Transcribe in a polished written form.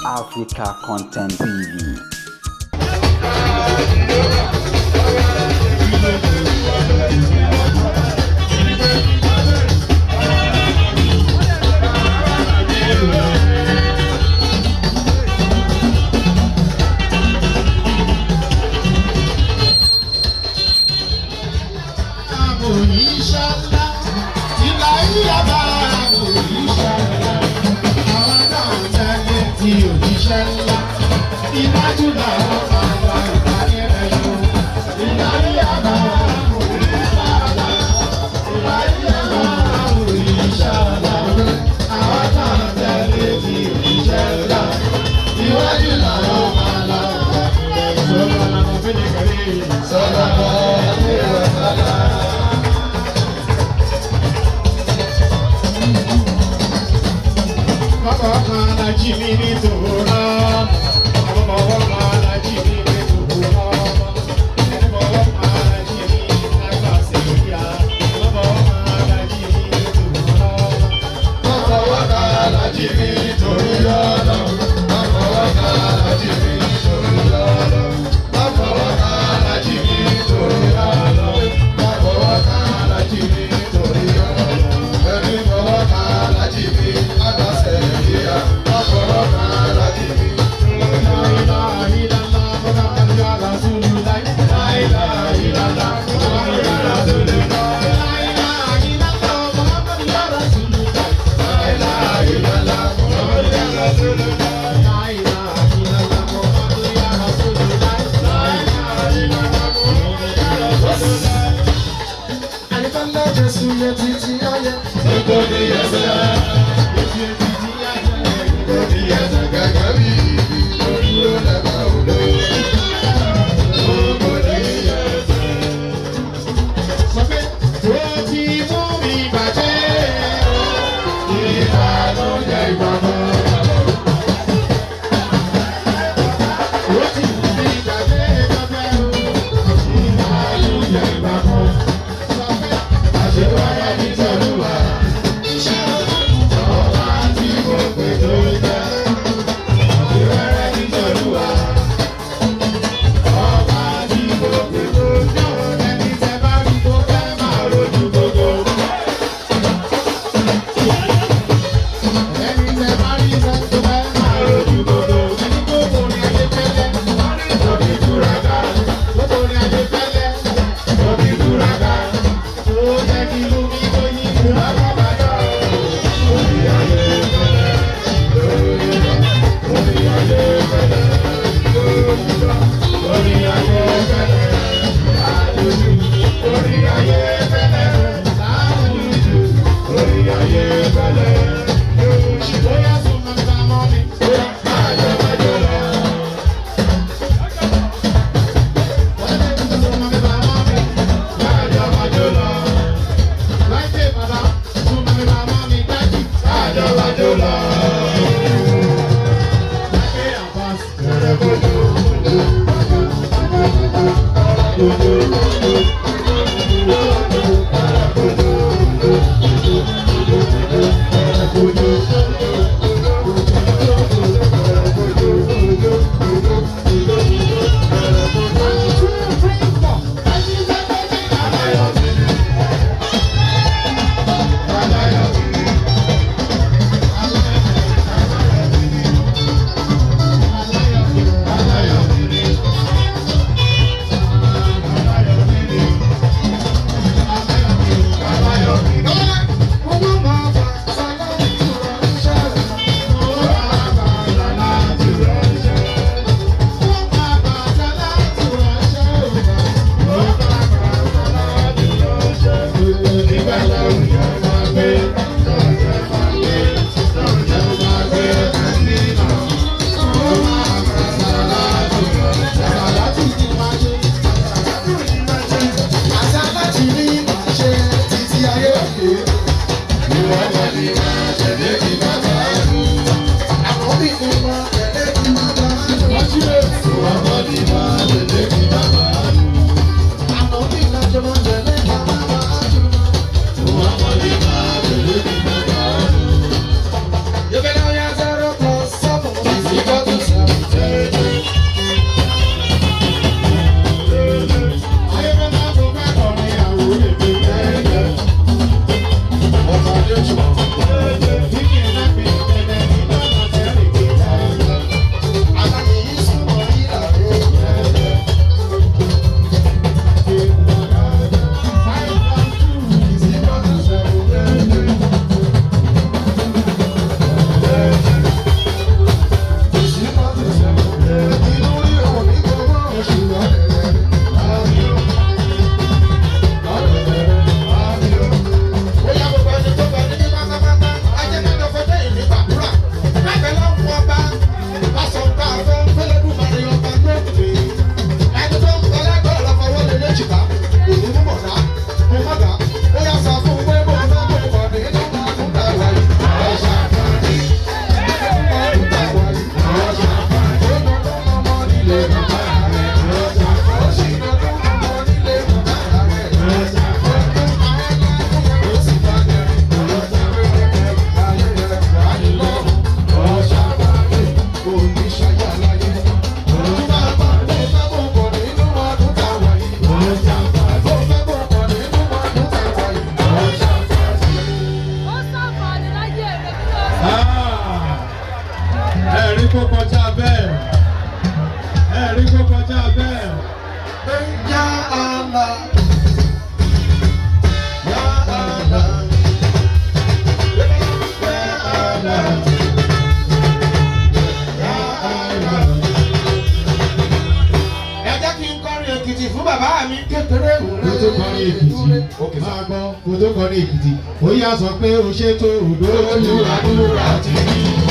Africa Content TV. Iwájú làwọn máa wà ìpàdé rẹ̀ yóò. Ìdarí àbá òrìṣàlá. Ìdarí àbá òrìṣàlá. Àwọn náà tẹ̀lé ti òrìṣẹ́ ńlá. Iwájú làwọn máa lọ ìpàdé rẹ̀ yóò. Sọ́dọ̀ làwọn fẹ́lẹ̀ kẹ́lẹ́. Sọ́dọ̀ làwọn fẹ́lẹ̀ kẹ́lẹ́. Bàbá kan lají mi ní tòórọ́. Bàbá kan lají mi ní tòórọ́. Bàbá kan lají mi lágbà sèyíyá. Bàbá kan lají mi ní tòórọ́. Bàbá kan lají mi torí ọ̀nà. Bàbá kan lají mi torí ọ̀nà. Bàbá kan lají mi torí ọ̀nà. Bàbá kan lají mi torí ọ̀nà. Ẹni bàbá kan lají mi lágbà sèyíyá. Bàbá kan lají mi. Kó kọjá bẹ́ẹ̀. Ẹ rí kó kọjá bẹ́ẹ̀. Ya Allah. Ya Allah. Ya Allah. Ya Allah. Ẹ jẹ́ kí n kọrin Èkìtì fún bàbá mi kékeré. Kó tó kọrin Èkìtì, máa gbọ́, kó tó kọrin Èkìtì, ó yá, sọ pé o ṣètò òdòdó àdúrà tì mí.